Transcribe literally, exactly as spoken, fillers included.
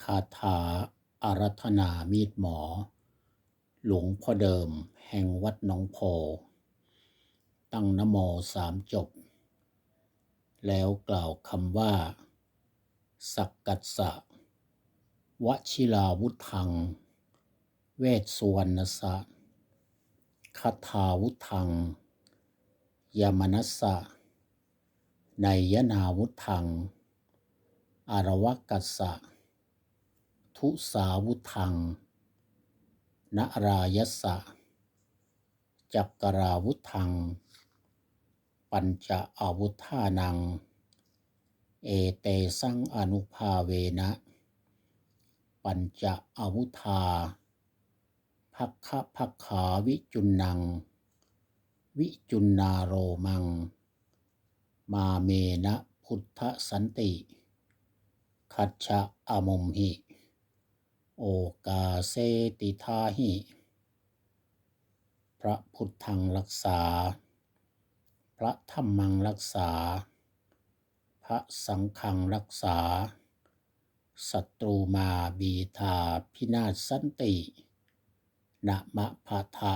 คาถาอาราธนามีดหมอ หลวงพ่อเดิมแห่งวัดหนองโพ ตั้งนะโมสามจบ แล้วกล่าวคำว่า สักกัสสะ วชิราวุธัง เวสสุวรรณสะ คทาวุธัง ยมนัสสะ ไนยนาวุธัง อารวกัสสะ ทุสาวุธัง นรายสะ จักราวุธัง ปัญจอาวุธานัง เอเตสังอนุภาเวนะ ปัญจอาวุธา ภักขภักขาวิจุนนัง วิจุนนาโรมัง มาเมนะพุทธสันติ คัจฉะอมุมหิ โอกาเสติทาหิ พระพุทธังรักษา พระธัมมังรักษา พระสังฆังรักษา ศัตรูมาบีทาพินาศสันติ นะมะพะทะ